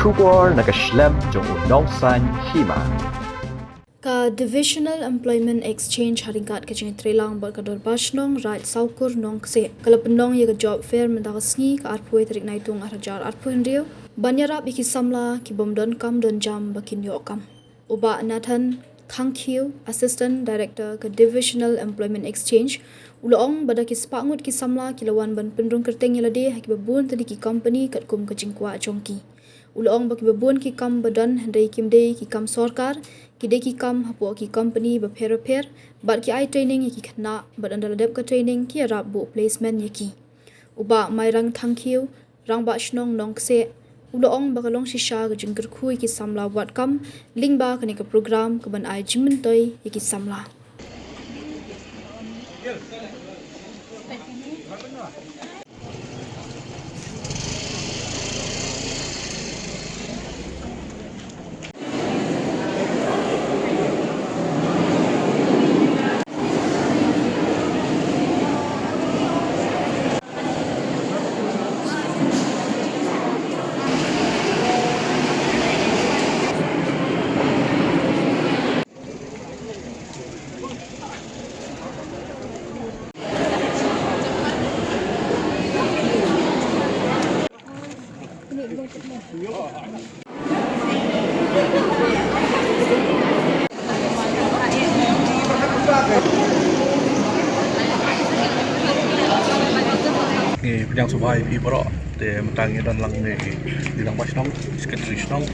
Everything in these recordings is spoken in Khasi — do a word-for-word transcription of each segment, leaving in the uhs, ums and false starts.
Khubor na ka shlem jong u nongsan hima. Ka Divisional Employment Exchange ha ryngkat ka jingtreilang bad ka Dorbar Shnong Raid Sawkur Nongkseh ka la pynlong ïa ka job fair mynta ka sngi ka arphew tarik Naitung arhajar arphew hynriew ban ïarap ïa ki samla ki bym don kam don jam ba kin ïoh kam. U Bah Nathan Thangkhiew, Assistant Director ka Divisional Employment Exchange, u la ong ba da ki spah ngut ki samla ki la wan ban pynrung kyrteng ïa lade ha kiba bun tylli ki company katkum ka jingkwah jong ki. U la ong ba kiba bun ki kam ba don hynrei kim dei ki kam sorkar, ki dei ki kam hapoh ki company bapher bapher, bad ki ai training ïa ki khynnah, bad ynda la dep ka training ki ïarap buh placement ïa ki. U Bah Mairang Thangkhiew, Rangbah Shnong Nongkseh, u la ong ba ka long shisha ka jingkyrkhu ïa ki samla wad kam lyngba kane ka program kaban ai jingmyntoi ïa ki samla. Ngi pdiang sngewbha ïa phi baroh. Te mynta ngi don lang ne i Rangbah Shnong, Secretary Shnong,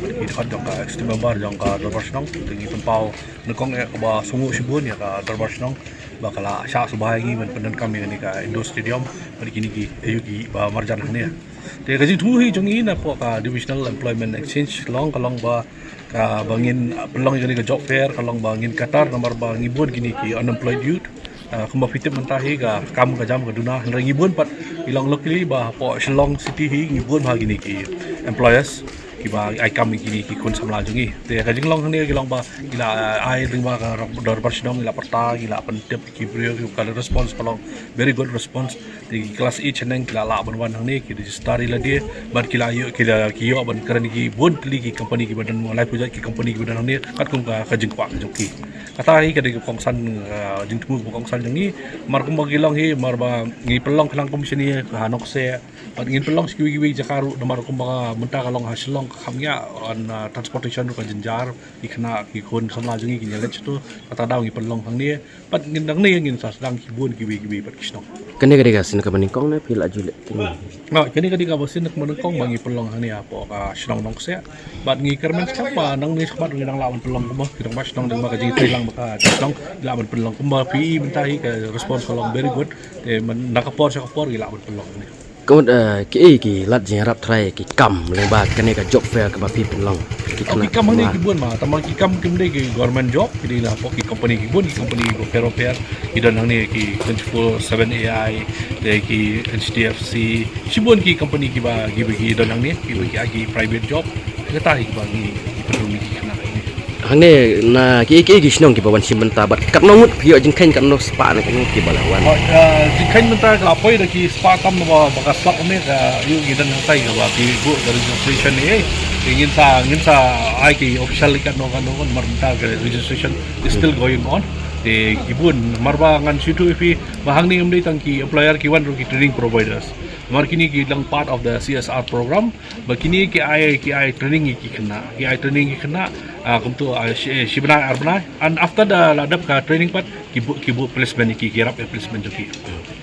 i dkhot jong ka Executive Member jong ka Dorbar Shnong, te ngi pynpaw nyngkong eh kaba sngewnguh shibun ïa ka Dorbar Shnong ba ka la shah sngewbha ïa ngi ban pyndonkam ïa kane ka indoor stadium bad kine ki aïu ki ba marjan hangne. Te ka jingthmu hi jong ngi napoh ka Divisional Employment Exchange Shillong ka long ba, ka ba ngin, ah, pynlong ïa kane ka job fair ka long ba ngin katar namar ba ngi bun kine ki unemployed youth. Ah, kumba phi tip mynta hi ka kam ka jam ka duna, hynrei ngi bun pat, ngi long luckily ba hapoh Shillong City hi ngi bun bha kine ki employers kiba ai kam ïa kine ki khun samla jong ngi. Te ka jinglong hangne ka long ba ki la, ah, ai lyngba ka Dorbar Shnong, ki la pyrta, ki la pyntip ki briew, ki ka response ka long very good response. Te ki class eight shaneng ki la lah ban wan hangne, ki register ïa lade bad ki la ïoh, ki la, ki ïoh ban kren ki bun tylli ki company kiba don, laiphew jait ki company kiba don hangne katkum ka, ka jingkwah ka jong ki. Kata hi ka dei ka kongsan, ah, jingthmu ka kongsan jong ngi. Mar kumba ki long hi, mar ba ngi pynlong khnang kum shane ha Nongkseh bad ngin pynlong sha kiwei kiwei jaka ruh, namar kumba mynta ka long ha Shillong ka kham ïa, on, ah, transportation ruh ka jynjar, ki khynnah ki khun samla jong ngi kin ïaleit shato. Kata daw ngi pynlong hangne. Pat ngin dang ne ngin sa sdang ki bun kiwei kiwei pat ki shnong. Kane ka dei ka sien kaba nyngkong ne phi la ju leh kine? Nga, kane ka dei kaba sien kaba nyngkong ba ngi pynlong hangne hapoh ka shnong Nongkseh. Bad ngi kyrmen skhem ba nangne shakhmat ngi dang lah ban pynlong kumba, ki dang ba shnong dang ba ka jingtreilang ba ka shnong lah ban pynlong kumba phi i mynta hi ka response ka long very good. Te man na ka por sha ka por ngi lah ban pynlong hangne. Ka mut, eh, kiei ki lad jingïarap trai ki kam lyngba kane ka job fair kaba phi pynlong? Ki, oh, khynnah ki kam hangne ki bun ma, tangba ki kam kim dei ki government job, ki dei na hapoh ki company ki bun, ki company bapher bapher ki don hangne, ki twenty-four seven A I, te ki H D F C, shibun ki company kiba, kiba ki don hangne, kiba ki, ki private job. Kata hi kiba ngi, kiba ngi ki khynnah hangne. Hangne na kiei kiei ki shnong kiba wan shim bynta bad katno ngut phi ïoh jingkheiñ, katno spah ne katno kiba la wan? Oh, ah, jingkheiñ bynta ka la poi da ki spah tam ba, ba ka slap ne ka ïoh ki don hangtai kaba ki buh ka registration ne. Ki ngin sa, ngin sa ai ki official katno katno, mar bynta ka registration is still going on. Te ki bun, mar ba ngan shu ïathuh ïa phi ba hangne ym dei tang ki employer, ki wan ruh ki training providers. Mar kine ki long part of the C S R program. Ba kine ki ai, ki ai training ïa ki khynnah, ki ai training ïa ki khynnah, ah, kumto, ah, shi, shi bnai ar bnai. And after da la dep ka training pat, ki buh, ki buh placement ïa ki, ki ïarap ïa placement jong ki.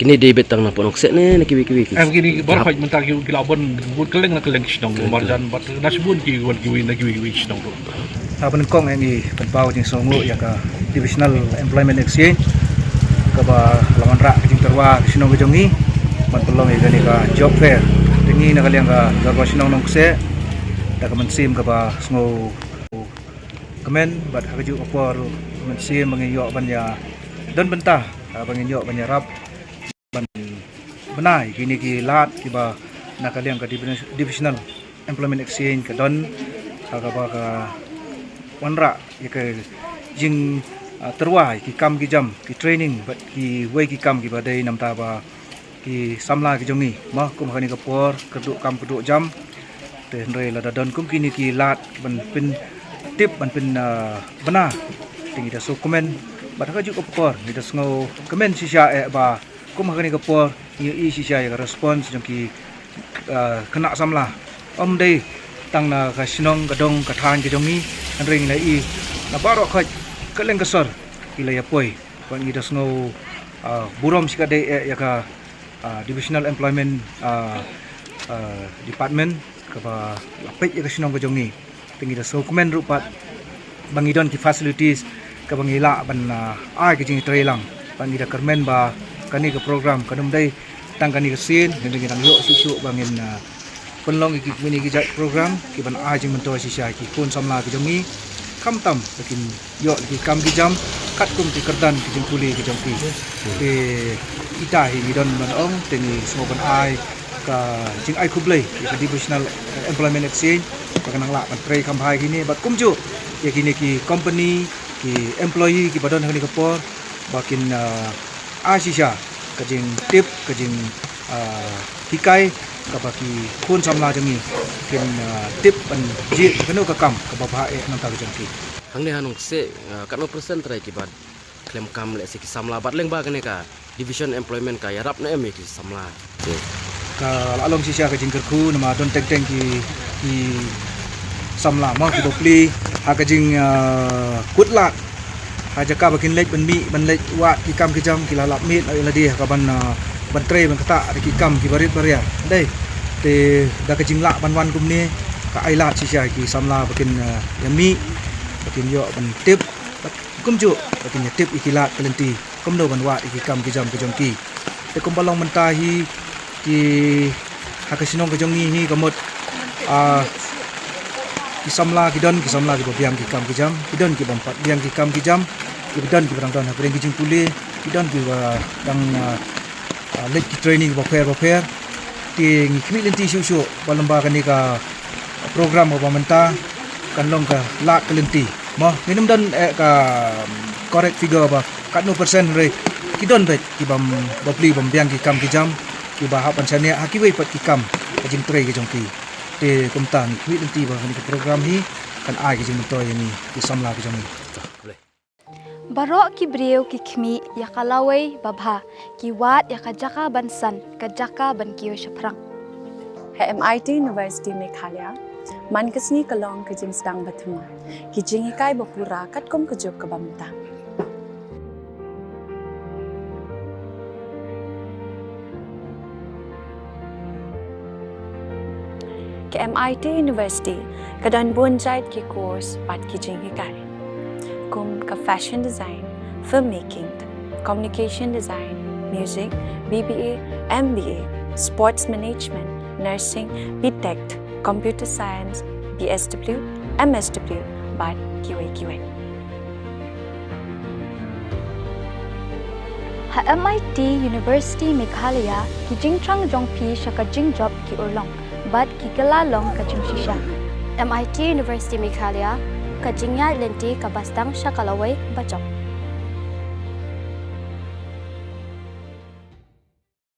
Kine dei beit tang na Nongkseh ne, na kiwei kiwei ki? Em, kine baroh pat mynta ki, ki la bun, bun kylleng na kylleng ki shnong, marjan bad na shibun ki wan kiwei na kiwei kiwei ki shnong ruh. Ah, ba nyngkong eh ngi pynpaw jingsngewnguh ïa ka Divisional Employment Exchange kaba la wanrah ka jingtyrwa ka shnong ka jong ngi ban pynlong ïa kane ka job fair. Te ngi na ka liang ka Dorbar Shnong Nongkseh da ka mynsiem kaba sngewkmen bad ha kajuh ka por mynsiem ba ngin ïoh ban ïa don bynta, ah, ba ngin ïoh ban ïarap ban bnai kine ki lad kiba na ka liang ka divi-, Divisional Employment Exchange ka don, ha kaba ka wanrah ïa ka jing, ah, tyrwa ïa ki kam ki jam, ki training bad kiwei ki kam kiba dei namar ba ki samla ki jong ngi, mo, kum ha kane ka por kyrduh kam kyrduh jam. Te hynrei lada don kum kine ki lad ban pyntip, ban pyn, ah, bna, te ngi da sngewkmen. Bad ha kajuh ka por ngi da sngewkmen shisha eh ba kum ha kane ka por ngi ïohi shisha ïa ka response jong ki, ah, khynnah samla. Ym dei tang na ka shnong, ka dong, ka thaiñ ka jong ngi, hynrei ngi la ïohi na baroh khoit, kylleng ka sor ki la ïa poi. Bad ngi da sngew, ah, burom shikatdei eh ïa ka, ah, Divisional Employment, ah, ah, Department kaba la peit ïa ka shnong ka jong ngi. Te ngi da sngewkmen ruh pat ba ngi don ki facilities kaba ngi lah ban, ah, ai ka jingïatreilang. Bad ngi da kyrmen ba kane ka program kan ym dei tang kane ka sien, ngi dang ïoh shuh shuh ba ngin, ah, pynlong ïa ki, kine ki jait program kiban ai jingmyntoi shisha ïa ki khun samla ki jong ngi, khamtam ba kin ïoh ïa ki kam ki jam katkum ki kyrdan ki jingpule ki jong ki. Te kita hi ngi don ban ong, te ngi sngewbha ban ai ka jingai khublei ïa ka Divisional, eh, Employment Exchange ba ka nang lah ban trei kham bha ïa kine, bad kumjuh ïa kine ki company, ki employee kiba don ha kane ka por ba kin, ah, ai shisha ka jingtip, ka jing, ah, hikai kaba ki khun samla jong ngi kin, ah, tip ban jied kano ka kam kaba bha eh na ka bynta ka jong ki. Hangne ha Nongkseh, ah, katno percent trai kiba khlem kam lehse ki samla, bad lyngba kane ka Division Employment ka ïarap ne em ïa ki samla? Ka la long shisha ka jingkyrkhu namar don teng teng ki, ki samla mo kiba plie ha ka jing, ah, kut lad ha jaka ba kin leit ban mih, ban leit wad ki kam ki jam, ki la lap miet ïa lade ha ka ban, ah, ban trei ban ktah da ki kam kiba rit ba riat. Dei, te da ka jinglah ban wan kumne ka ai lad shisha ki samla ba kin, ah, ïa mih, ba kin ïoh ban tip, kumjuh ba kin ïa tip ïa ki lad ka lynti kumno ban wad ïa ki kam ki jam ki jong ki. Te kumba long mynta hi ki ha ka shnong ka jong ngi hi ka mut, ah, ki samla ki don, ki samla kiba biang ki kam ki jam, ki don kiba ym pat biang ki kam ki jam, ki don kiba dang don ha pdeng ki jingpule, ki don kiba dang, ah, ah, leit ki training bapher bapher. Te ngi khmih lynti shuh shuh ba lyngba kane ka program kaba mynta kan long ka lad ka lynti. Mo, ngin ym don, eh, ka, um, correct figure ba katno percent, hynrei ki don beit kiba ym, ba plie ba ym biang ki kam ki jam kiba hap ban shaniah ha kiwei pat ki kam ka jingtrei ka jong ki. Te kumta ngi khmih lynti ba kane ka program hi kan ai ka jingmyntoi ïa ngi ki samla ki jong ngi. Baroh ki briew ki khmih ïa ka lawei babha, ki wad ïa ka jaka ban san, ka jaka ban kiew shaphrang. Ha M I T University Meghalaya, man ka sngi ka long ka jingsdang ba thymmai, ki jinghikai ba pura katkum ka juk kaba mynta. Ka M I T University ka don bun jait ki course bad ki jinghikai, kum ka fashion design, filmmaking, communication design, music, B B A, M B A, sports management, nursing, B Tech, computer science, B S W, M S W bad kiwei kiwei. Ha M I T University Meghalaya, ki jingthrang jong phi sha ka jingjop ki urlong bad ki kylla long ka jingshisha. M I T University Meghalaya, ka jingïaid lynti kaba sdang sha ka lawei bajop.